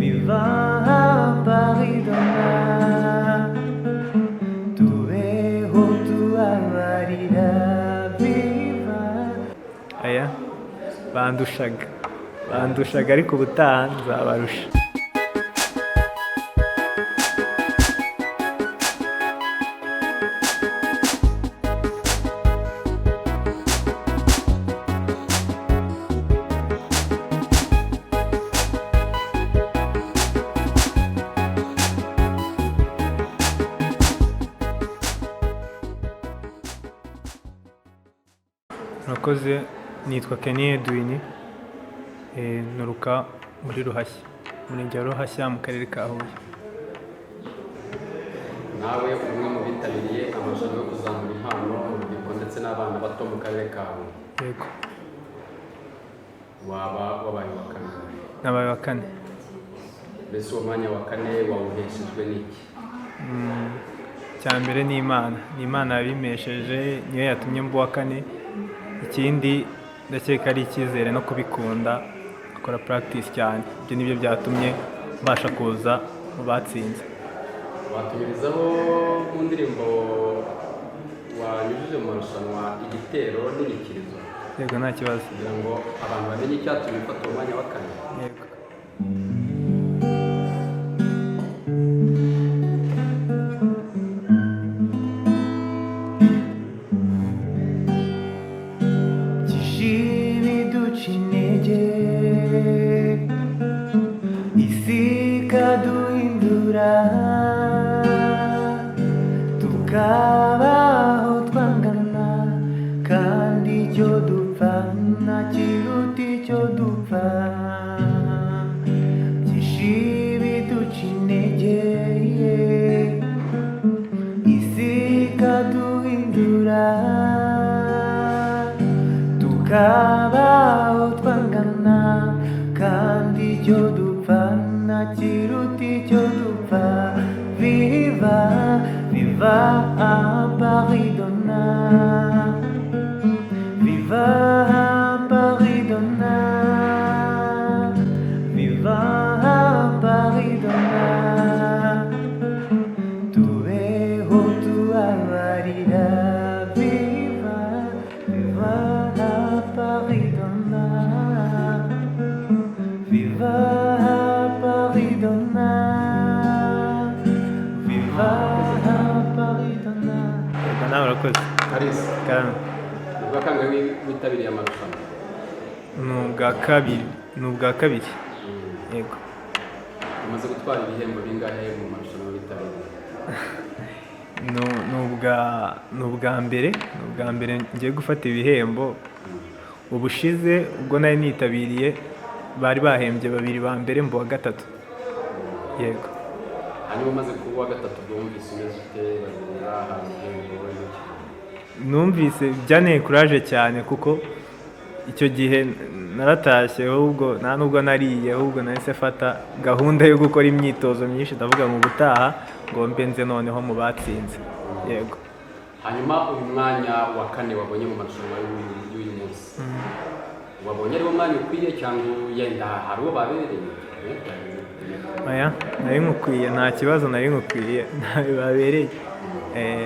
Viva Paris demain. Tubeho tubabarira. Viva. Aya bandushaga, bandushaga, ariko ubutaha nzabarusha. Murakoze, nitwa Kenny Edwin, nturuka muri Ruhashya, umurenge wa Ruhashya mu karere ka Huye. Nawe umwe mu bitabiriye amarushanwa yo kuzamura impano mu rubyiruko ndetse n'abana bato mu karere ka Huye? Yego. Waba wabaye uwa kane? Nabaye wa kane. Mbese uwo mwanya wa kane wawuheshejwe n'iki? Icya mbere ni Imana, ni Imana yabimpesheje, niyo yatumye mba uwa kane. Ikindi ndakeka ari icyizere no kubikunda, akora practice cyane. Ibyo nibyo byatumye mbasha kuza mu batsinze. Watunyurizaho mu ndirimbo wanyujije mu marushanwa, igitero n'inyikirizo? Yego, nta kibazo. Kugira ngo abantu bamenye icyatumye ufata uwo mwanya wa kane. Yego. Biduca intege, isi ikaduhindura, tukabaho twangana, kandi icyo dupfa nta kiruta icyo dupfa. Byinshi biduca intege, isi ikaduhindura, tukabaho twangana, kandi icyo dupfa nta kiruta icyo dupfa. Viva, viva Paris demain. Viva Paris demain. Viva Paris demain. Tubeho tubabarira. Viva, viva Paris demain. Viva Paris demain. Viva Paris demain. Yego, nawe urakoze. Kalisa. Karame. Ni ubwa kangahe witabiriye amarushanwa? Ni ubwa kabiri, ni ubwa kabiri, yego. Umaze gutwara ibihembo bingahe mu marushanwa witabiriye? Ni ubwa mbere, ni ubwa mbere ngiye gufata ibihembo. Ubushize ubwo nari nitabiriye bari bahembye babiri ba mbere, mu wa gatatu, yego. Hanyuma umaze kuba uwa gatatu, ubwo wumvise umeze ute, babiri bahawe ibihembo, wowe n'iki? Numvise byanteye courage cyane, kuko icyo gihe naratashye, ahubwo nta nubwo nariye, ahubwo nahise fata gahunda yo gukora imyitozo myinshi, ndavuga ngo ubutaha ngo mbe nze noneho mu batsinze, yego. Hanyuma uyu mwanya wa kane wabonye mu marushanwa y'uyu munsi, wabonye ari wo mwanya ukwiye, cyangwa yenda hari uwo babereye? Oya, nari nkukwiye, nta kibazo, nari nkukwiye, ntawe babereye.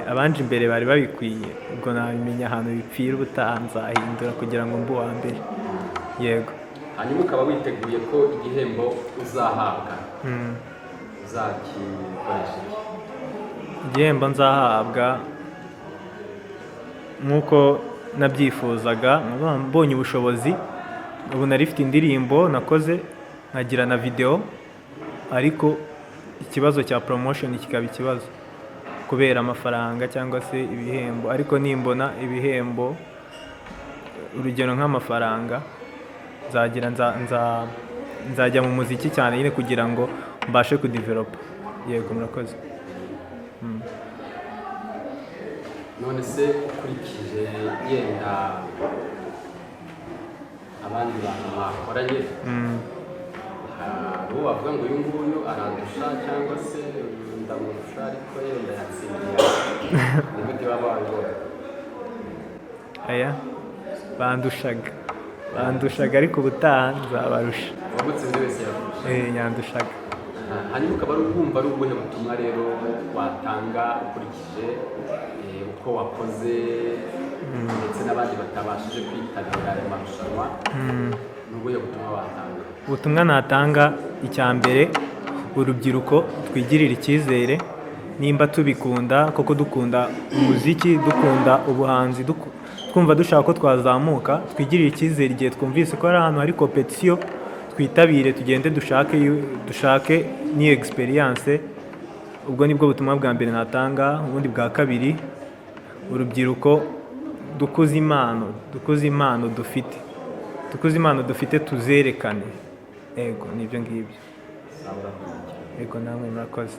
Abanje imbere bari babikwiye. Ubwo nabimenya ahantu bipfira, ubutaha nzahindura kugira ngo mbe uwa mbere, yego. Hanyuma ukaba witeguye ko igihembo uzahabwa uzakikoresha iki? Igihembo nzahabwa, nk'uko nabyifuzaga, nkaba mbonye ubushobozi, ubu nari mfite indirimbo nakoze, nkagira na video, ariko ikibazo cya promotion kikaba ikibazo kubera amafaranga cyangwa se ibihembo. Ariko nimbona ibihembo, urugero nk'amafaranga, nzagira nzajya mu muziki cyane nyine kugira ngo mbashe kudevelopa. Yego, murakoze. None se ukurikije yenda abandi bantu mwakoranye, hari uwo wavuga ngo uyu nguyu arandusha, cyangwa se uyu ndamurusha, ariko yenda yatsindiye? Ni gute waba wabibonye? Aya bandushaga, bandushaga, ariko ubutaha nzabarusha. Uwagutsinze wese yakurusha. Yandushaga. Hanyuma ukaba ari wumva ari ubuhe butumwa rero watanga ukurikije uko wakoze ndetse n'abandi batabashije kwitabira ayo marushanwa? Ni ubuhe butumwa watanga? Ubutumwa natanga, icya mbere, urubyiruko twigirire icyizere. Nimba tubikunda koko, dukunda umuziki, dukunda ubuhanzi, twumva dushaka ko twazamuka, twigirire icyizere. Igihe twumvise ko hari ahantu hari competition, twitabire, tugende dushake n'iyo experience. Ubwo nibwo butumwa bwa mbere natanga. Ubundi bwa kabiri, urubyiruko dukuze impano, dukuze impano dufite, dukuze impano dufite, tuzerekane. Ego, nibyo ngibyo. Sawa, urakoze cyane. Ego, namwe murakoze.